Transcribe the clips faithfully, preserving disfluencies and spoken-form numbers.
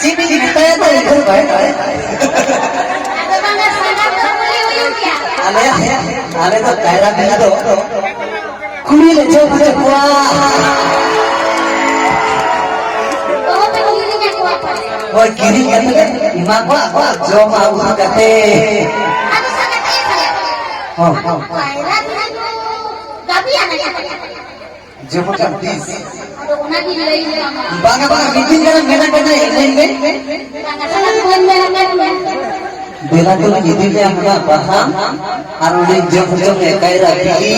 ᱪᱮᱫ ᱤᱧ ᱢᱮᱛᱟᱭᱟ ᱛᱚ ᱩᱭᱦᱟᱹᱨ ᱵᱟᱭ ᱫᱟᱲᱮᱭᱟᱜ᱾ ᱟᱫᱚ ᱵᱟᱝᱟ, ᱥᱟᱸᱜᱟᱛ ᱫᱚ ᱠᱩᱞᱤ ᱦᱩᱭᱩᱜ ᱜᱮᱭᱟ᱾ ᱟᱞᱮ, ᱟᱞᱮ ᱫᱚ ᱠᱟᱭᱨᱟ ᱵᱤᱞᱤ ᱫᱚ ᱠᱩᱲᱤ ᱞᱮ ᱡᱚᱢ ᱦᱚᱪᱚ ᱠᱚᱣᱟ᱾ ᱚᱦᱚ ᱯᱮ ᱠᱤᱨᱤᱧ ᱟᱠᱚᱣᱟ ᱯᱟᱞᱮ᱾ ᱦᱳᱭ, ᱠᱤᱨᱤᱧ ᱠᱟᱛᱮ ᱞᱮ ᱮᱢᱟ ᱠᱚᱣᱟ, ᱟᱠᱚᱣᱟᱜ ᱡᱚᱢ ᱟᱹᱜᱩ ᱠᱟᱛᱮ᱾ ᱟᱫᱚ ᱥᱟᱸᱜᱟᱛ ᱮ ᱠᱷᱟᱭᱟ᱾ ᱦᱚᱸ᱾ ᱟᱫᱚ ᱠᱟᱭᱨᱟ ᱵᱤᱞᱤ ᱫᱚ ᱜᱟᱵᱤ ᱟᱱᱟ ᱠᱟᱱᱟ᱾ ᱡᱮᱢᱚᱱ ᱠᱟᱱ ᱛᱤᱥ? ᱟᱫᱚ ᱚᱱᱟ ᱜᱮ ᱞᱟᱹᱭ ᱧᱟᱢᱟ᱾ ᱵᱟᱝᱟ, ᱵᱟᱝᱟ, ᱢᱤᱫ ᱫᱤᱱ ᱜᱟᱱ ᱢᱮᱱᱟᱜ ᱠᱟᱫᱟ, ᱮᱱᱮᱡ ᱢᱮ᱾ ᱵᱟᱝᱟ, ᱵᱟᱝᱟ, ᱵᱟᱹᱧ ᱢᱮᱱ ᱟᱠᱟᱫ ᱢᱮᱭᱟ᱾ ᱫᱮᱞᱟ ᱛᱚ ᱤᱫᱤ ᱢᱮᱭᱟ ᱦᱟᱱᱟ ᱵᱟᱦᱟ, ᱟᱨ ᱚᱸᱰᱮ ᱡᱚᱢ ᱦᱚᱪᱚ ᱢᱮᱭᱟ ᱠᱟᱭᱨᱟ ᱵᱤᱞᱤ᱾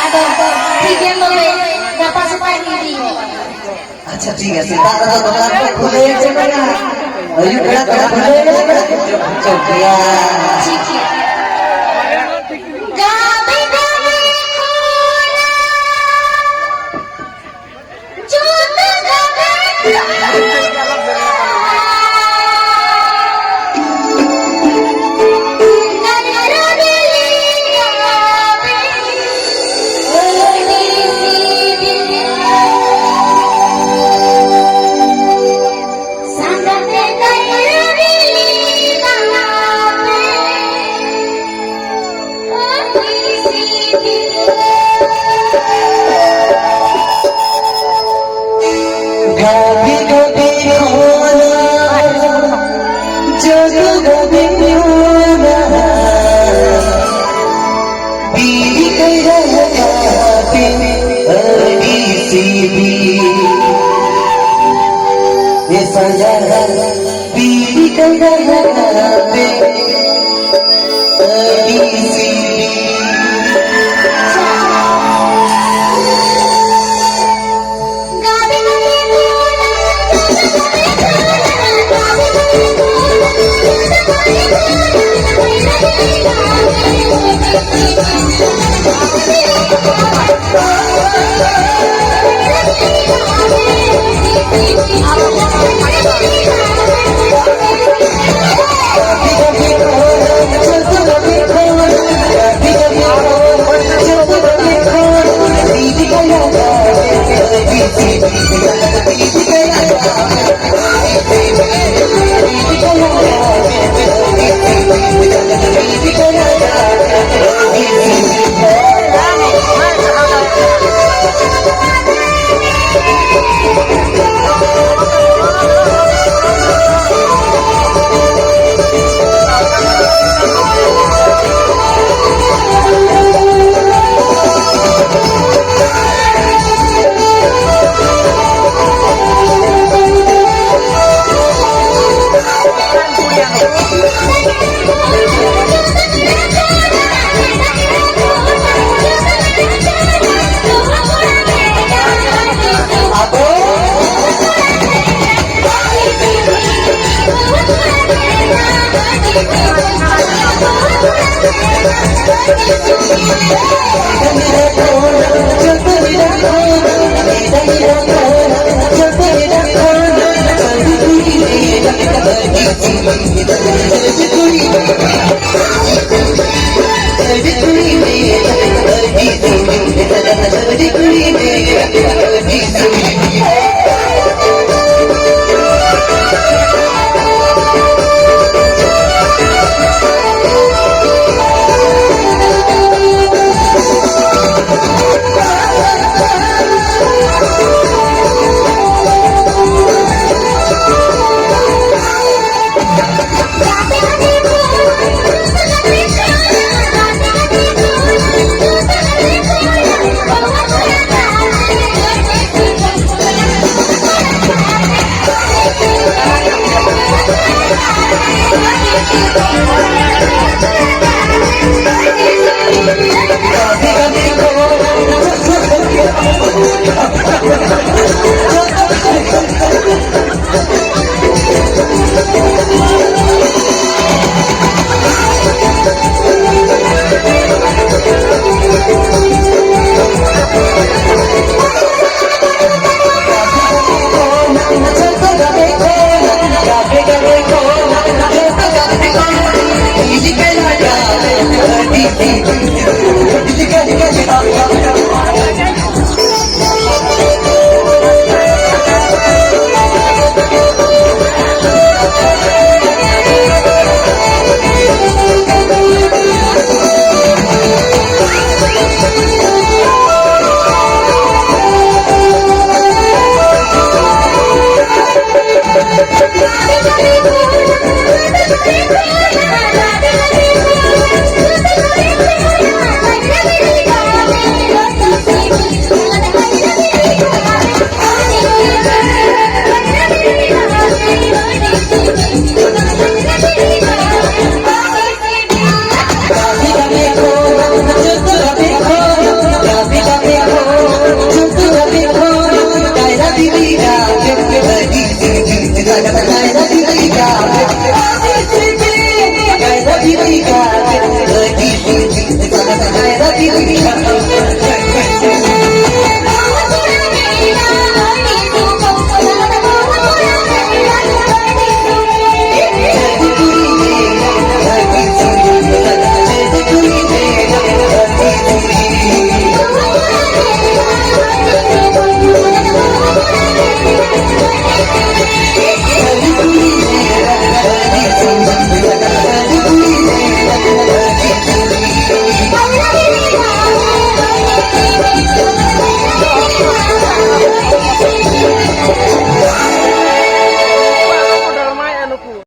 ᱟᱫᱚ ᱴᱷᱤᱠ ᱜᱮᱭᱟ ᱛᱚᱵᱮ, ᱜᱟᱯᱟ ᱥᱮᱛᱟᱜ ᱤᱧ ᱤᱫᱤ ᱢᱮᱭᱟ᱾ ᱟᱪᱪᱷᱟ, ᱴᱷᱤᱠ ᱜᱮᱭᱟ, ᱥᱮᱛᱟᱜ ᱨᱮᱫᱚ ᱫᱚᱠᱟᱱ ᱠᱚ ᱠᱷᱩᱞᱟᱹᱣ ᱪᱮᱫ ᱞᱮᱠᱟ? ᱟᱹᱭᱩᱵ ᱵᱮᱲᱟ ᱠᱚ ᱠᱷᱩᱞᱟᱹᱣ ᱪᱮᱫ ᱞᱮᱠᱟ? ᱡᱚᱢ ᱦᱚᱪᱚ ᱯᱮᱭᱟ᱾ ᱴᱷᱤᱠ ᱜᱮᱭᱟ᱾ ᱜᱟᱵᱮ ᱜᱟᱵᱮ ᱠᱷᱚᱱᱟᱜ ᱡᱩᱛ ᱜᱟᱵᱮ ᱠᱷᱚᱱᱟᱜ ᱜᱟᱵᱮ ᱜᱟᱵᱮ ᱠᱷᱚᱱᱟᱜ ᱡᱚᱫᱩ ᱜᱟᱵᱮ ᱧᱩᱨᱟ, ᱵᱤᱲᱤ ᱠᱟᱭᱨᱟ ᱜᱟᱵᱮ ᱟᱹᱰᱤ ᱥᱤᱵᱤᱞ᱾ ᱮ ᱥᱟᱸᱜᱷᱟᱨ, ᱵᱤᱲᱤ ᱠᱟᱭᱨᱟ ᱜᱟᱵᱮ ᱟᱹᱰᱤ ᱥᱤᱵᱤᱞ᱾